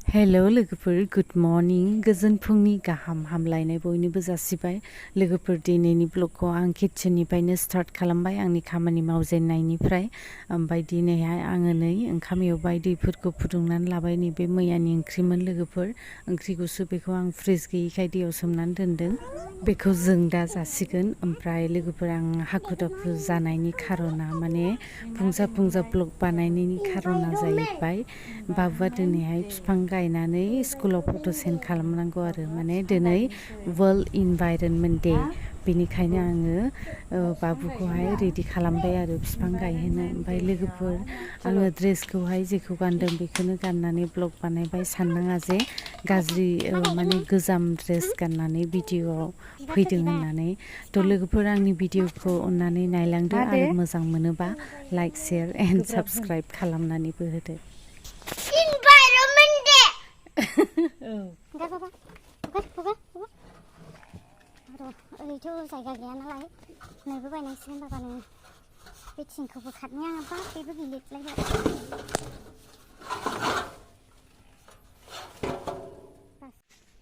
hello लोगोफोर good morning गोजोन फुंनि गाहाम हामलायनाय बयनोबो जासिबाय लोगोफोर दिनैनि ब्लगखौ आं किटचेननिफ्रायनो स्टार्ट खालामबाय आंनि खामानि मावजेननायनिफ्राय ओमफ्राय दिनैहाय आङो नै ओंखाम एवबाय दैफोरखौ फुदुंनानै लाबाय नैबे मैयानि ओंख्रिमोन लोगोफोर ओंख्रिखौसो बेखौ आं फ्रिज गैयिखाय दैयाव सोमनानै दोनदों बेखौ जों दा जासिगोन ओमफ्राय लोगोफोर आं हाखु दाखु जानायनि खारना माने फुंजा ब्लग बानायनायनि खारना जाहैबाय बाबुआ दिनैहाय बिफां गायनानै स्कुलाव फट' सेन्ड खालामनांगौ आरो माने दिनै वर्ल्ड इनभाइरनमेन्ट डे बेनिखायनो आङो बाबुखौहाय रेडि खालामबाय आरो बिफां गायहोनो ओमफ्राय लोगोफोर आङो ड्रेसखौहाय जेखौ गानदों बेखौनो गाननानै ब्लग बानायबाय साननाङा जे गाज्रि माने गोजाम ड्रेस गाननानै भिडिअ'आव फैदों होननानै थ' लोगोफोर आंनि भिडिअ'खौ अननानै नायलांदो आरो मोजां मोनोबा लाइक शेयार एन्ड साबस्क्राइब खालामनानैबो होदो ओरैथ' जायगा गैया नालाय नैबो बायनांसिगोन बाबानो बे थिंखौ बोखारनि आङो बा बेबो गिलिरलायबाय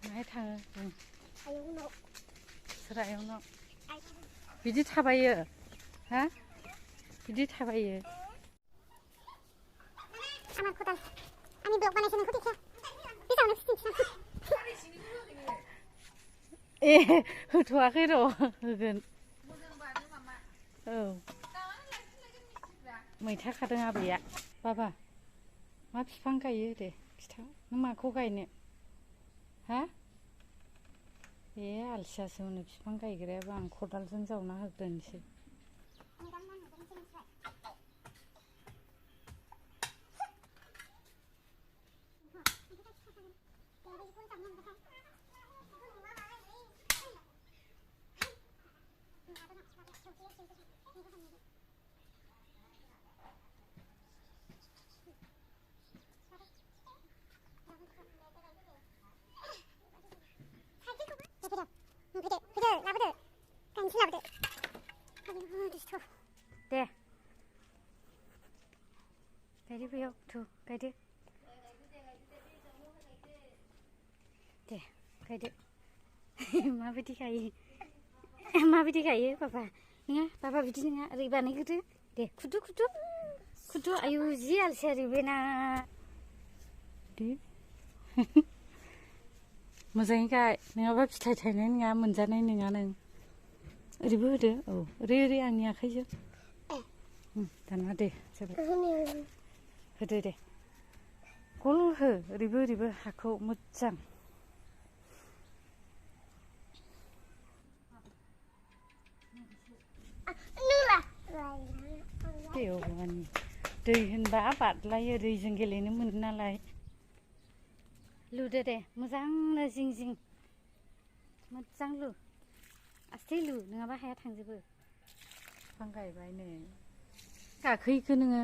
माहाय थाङो आयौनाव सोरायावनाव बिदि थाबायो हा बिदि थाबायो आंना खदाल आंनि ब्लग बानायसो नोंखौ देखाया बे जावनो फिथिंखिना ए होथ'वाखै र' होगोन औ मैथा खादों आबैया बाबा मा बिफां गायो दे खिथा नों माखौ गायनो हा ए आलसियासो हनै बिफां गायग्रायाबो आं खदालजों जावना होग्रोनोसै दे गायदो बेयाव थु गायदो दे गायदो माबायदि गायो बाबा नङा बाबा बिदि नङा ओरै बानायग्रोदो दे खुदु आयु जि आलसिया ओरैबेना दे मोजाङै गाय नङाबा फिथाइ थायनाय नङा मोनजानाय नङा नों ओरैबो होदो औ ओरै आंनि आखाइजों दाना दे जाबाय होदो दे गल हो ओरैबो हाखौ मोजां दै होनबा बारलायो दैजों गेलेनो मोनो नालाय लुदो दे मोजांनो जिं मोजां लु आस्थे लु नङाबा हाया थांजोबो बिफां गायबाय नै गाखोहैखो नोङो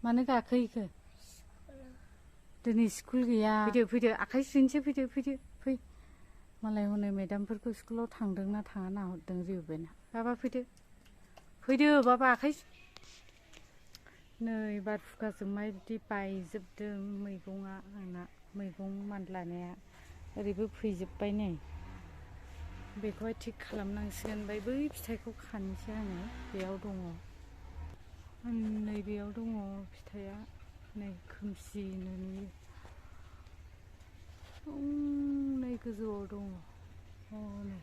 मानो गाखोहैखो दिनै स्कुल गैया फैदो आखाइ सुनोसै फै मालाय हनै मेदामफोरखौ स्कुलाव थांदोंना थाङा नाहरदों रिउबेना बाबा फैदो बाबा आखाइ नै बारहुंखाजों माबायदि बायजोबदों मैगङा आंना मैगं मानलानाया ओरैबो फैजोब्बाय नै बेखौहाय थिग खालामनांसिगोन ओमफ्राय बै फिथाइखौ खानोसै आङो बेयाव दङ नैबेयाव दङ फिथाइया नै खोमसिनो नुयो नै गोजौआव दङ नै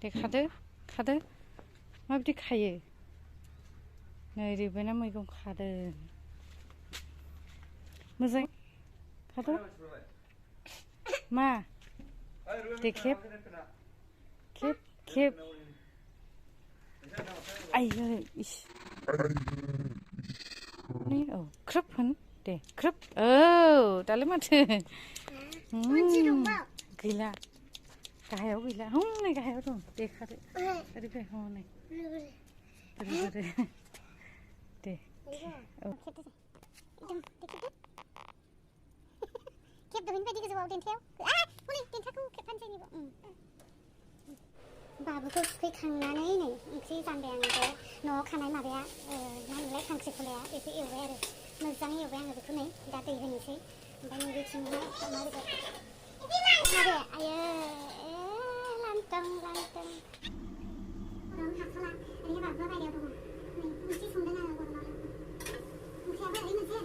दे खादो माबायदि खायो नै रिबेना मैगं खादों मोजां खादो मा दे खेब आयै इस औ ख्रोब होन दे ख्रोब औ दालाय माथो गैला गाहायाव गैला हनै गाहायाव दं दे खादो ओरैफाय हनै ओरै दे औ खेबदों बायदि गोजौआव देन्थायाव हनै देन्थाखौ खेबफानोसै बाबुखौ थुखैखांनानै नै ओंख्रि जानबाय आं बे न'आव खानाय माबाया मा होनोलाय खांख्रिखलाया बेखौ एवबाय आरो मोजाङै एवबाय आङो बेखौ नै दा दै होनोसै ओमफ्राय नै बेथिंहाय अमा बेदर माबे आयो लांथों लांथों हाखला ओरैनो बाबुआ बायरायाव दङ नै ओंख्रि संदों आरो गरमाव ओंख्रियाबो ओरै मोनसे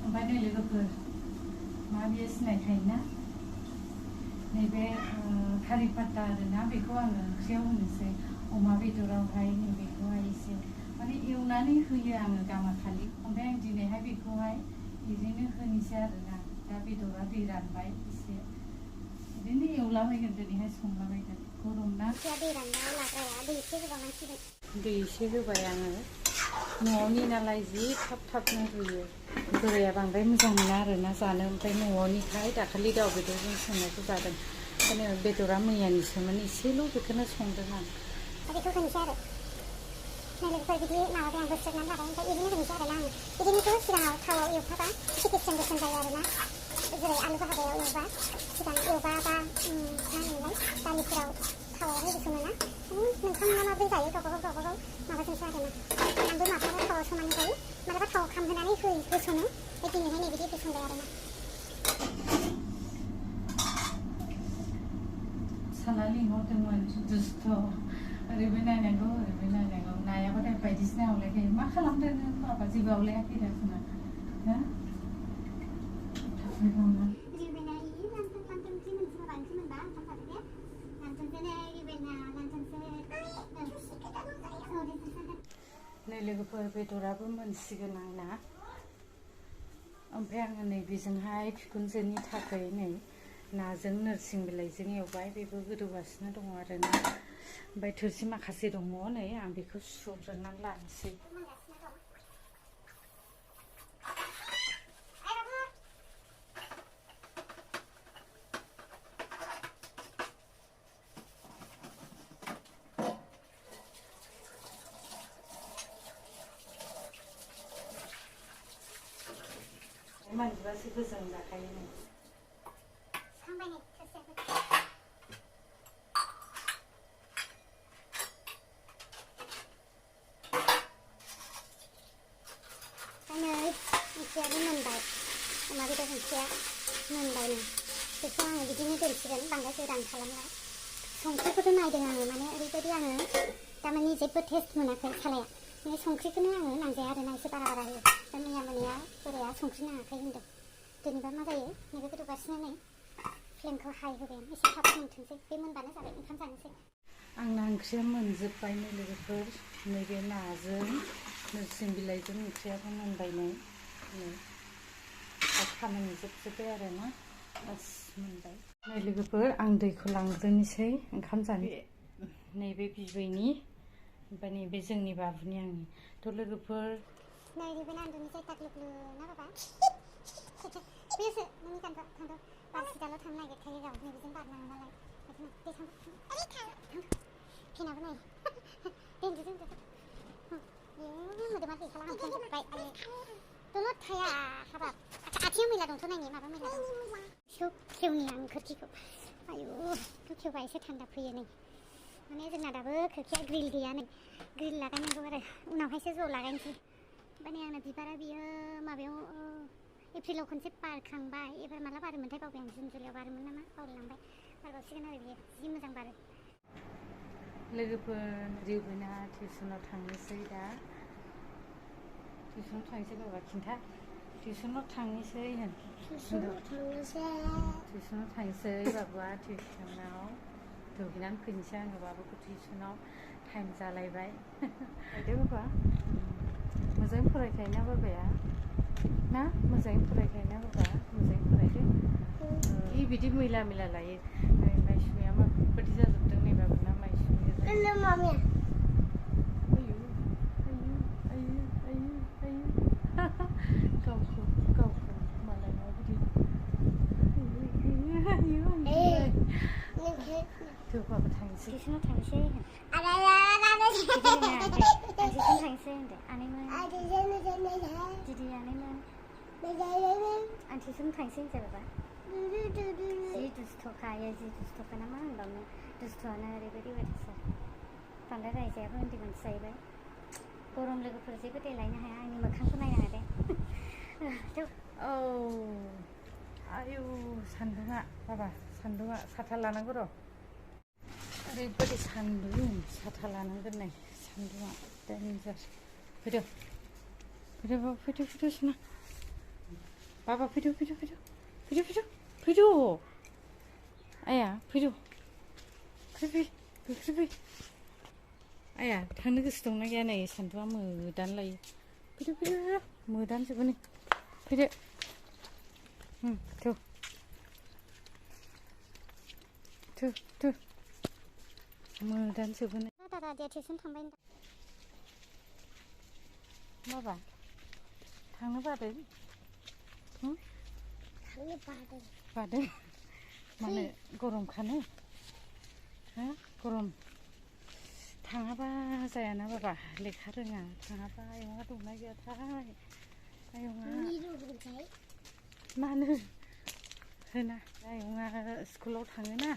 ओमफ्राय नै लोगोफोर मा बियो सिनायखायोना नैबे कारि पात्ता आरोना बेखौ आङो ओंख्रियाव होनोसै अमा बेदरावहाय नैबेखौहाय एसे माने एवनानै होयो आङो गामाखालि ओमफ्राय आं दिनैहाय बेखौहाय बिदिनो होनोसै आरोना दा बेदरा दै रानबाय एसे बिदिनो एवलाबायगोन दिनैहाय संलाबायगोन गरम ना दै रानबाय लाग्राया दै एसे होबावनांसिगोन दै एसे होबाय आङो न'नि नालाय जि थाब थाबनो रुयो बोराया बांद्राय मोजां मोना आरोना जानो ओमफ्राय न'निखाय दाखालि दाउ बेदरजों संनायखौ जादों ओंखायनो बेदरा मैयानिसोमोन एसेल' बेखौनो संदों आं बेखौ होनोसै आरो नैलोगोफोर बिदि माबाबाय आं बोस्रोदनानै लाबाय ओमफ्राय बिदिनो होनोसै आरोना आङो बिदिनोथ' सिगाङाव थावआव एवफाबा एसे गोसोम गोसोम जायो आरोना जेरै आलु भाजायाव एवबा सिगां एवबा बा मा होनोमोनलाय दालिफोराव थावआव होसोमोना नोंथांमोना माबोरै जायो गावबा गाव माबाजोंसो आरोना आंबो माब्लाबा थावआव संनानै जायो माब्लाबा थावआव खामहोनानै होसनो ओमफ्राय दिनैहाय नै बिदि होसनबाय आरोना साना लिंहरदोंमोन दुस्थ' ओरैबो नायनांगौ ओरैबो नायनांगौ नायाबाथाय बायदिसिना आवलायखायो मा खालामदों नों बाबा जेबो आवलायाखै दा खोना हो नै लोगोफोर बेदराबो मोनसिगोन आंना ओमफ्राय आङो नै बेजोंहाय बिखुनजोनि थाखाय नै नाजों नोरसिं बिलाइजों एवबाय बेबो गोदौगासिनो दङ आरोना ओमफ्राय थोरसि माखासे दङ नै आं बेखौ सुग्रोनानै लानोसै मानजिबासो गोजों जाखायो नै ओंख्रियाबो मोनबाय अमा बेदर ओंख्रिया मोनबाय नै बेखौ आङो बिदिनो दोनसिगोन बांद्राय गोरान खालामला संख्रिखौथ' नायदों आङो माने ओरैबायदि आङो थारमाने जेबो टेस्ट मोनाखै सालाया माने संख्रिखौनो आङो नांजाया आरोना एसे बारा बारा होयो दा मैया मोनाया बोराया संख्रि नाङाखै होनदों दिनैबा मा जायो नैबे गोदौगासिनो नै फ्लेमखौ हाइ होबाय आं एसे थाब मोनथोंसै बे मोनबानो जाबाय ओंखाम जानोसै आंना ओंख्रिया मोनजोब्बाय नै लोगोफोर नैबे नाजों नोरसिं बिलाइजों ओंख्रियाबो मोनबाय नै दा खामानि जोबजोब्बाय आरोना बास मोनबाय नै लोगोफोर आं दैखौ लांग्रोनोसै ओंखाम जानो नैबे बिबैनि ओमफ्राय नैबे जोंनि बाबुनि आंनि थ' लोगोफोर नै रिबेन आन्दुनिफ्राय टाकलुकलु ना बाबा बेसो नोंनि थांदो बारसिदाल' थांनो नागिरखायो गाव नैबेजों बारनाङो नालाय दे थांदो फेनाबो नै दोनदो मोदोमा गैखाला आं फैजोब्बाय दलद थाया हाबाब आथिङाव मैला दंथ' नायनि माबा मैला दं खेवनि आं खोरखिखौ आयु खेवबा एसे थान्दा फैयो नै माने जोंना दाबो खोरखिया ग्रिल गैया नै ग्रिल लागायनांगौ आरो उनावहायसो ज' लागायनोसै माने आंना बिबारा बियो माबायाव एप्रिलाव खनसे बारखांबाय एबार माला बारोमोनथाय बावबाय आं जुन जुलाइआव बारोमोन नामा बावलायलांबाय बारबावसिगोन आरो बियो जि मोजां बारो लोगोफोर रिबेना टिउसनाव थांनोसै दा टिउसनाव थांनोसै बाबा खिन्था टिउसनाव थांनोसै होन टिउसनाव थांनोसै बाबुआ टिउसनाव दुगैनानै फैनोसै आङो बाबुखौ टिउसनाव टाइम जालायबाय दे बाबा मोजाङै फरायखायोना बाबाया ना मोजाङै फरायखायोना बाबा मोजाङै फरायदो बिदि मैला मैला लायो माइसुनिया माबायदि जाजोबदों नै बाबुना माइसुनिया गावखौ मालायनाव बिदि थेवबाबो थांसै टिउसनाव थांसै टिउसन थांसै होनदो आनैमोन दिदि आनैमोन आं टिउसन थांसै होनसै बाबा जि दुस्थ'खायो जि दुस्थ'खा ना मा होनबावनो दुस्थ'आनो ओरैबायदि बायदिसो बांद्राय रायजायाबो उन्दैमोन जाहैबाय गरम लोगोफोर जेबो देलायनो हाया आंनि मोखांखौ नायनो हाया दे औ आयु सान्दुङा बाबा सान्दुङा साथा लानांगौ र' ओरैबायदि सान्दुं साथा लानांगोन नै सान्दुङा डेन्जार फैदो फैदो बाबा फैदो सना बाबा फैदो आया फैदो फै आया थांनो गोसो दंना गैया नै सान्दुङा मोदान लायो फैदो मोदानजोबो नै फैदो थौ मोदानजोबो नै दादा दे टिउसन थांबाय बाबा थांनो बादों बादों मानो गरमखानो हो गरम थाङाबा जायाना बाबा लेखा रोङा थाङाबा आयंआ दंना गैयाथाय आयंआ मानो होना आयंआ स्कुलाव थाङोना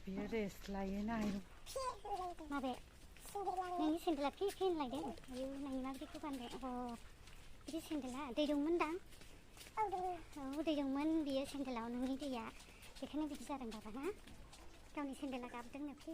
बियो रेस्ट लायोना आयं माबे नोंनि सेन्देला फि होनलायदों आयु नोंनि माबायदिखौ गानबाय बिदि सेन्देला दै दंमोनदां औ दै दंमोन बियो सेन्देलाव नोंनि दैया बेखायनो बिदि जादों बाबा ना गावनि सेन्देला गाबदोंनो फि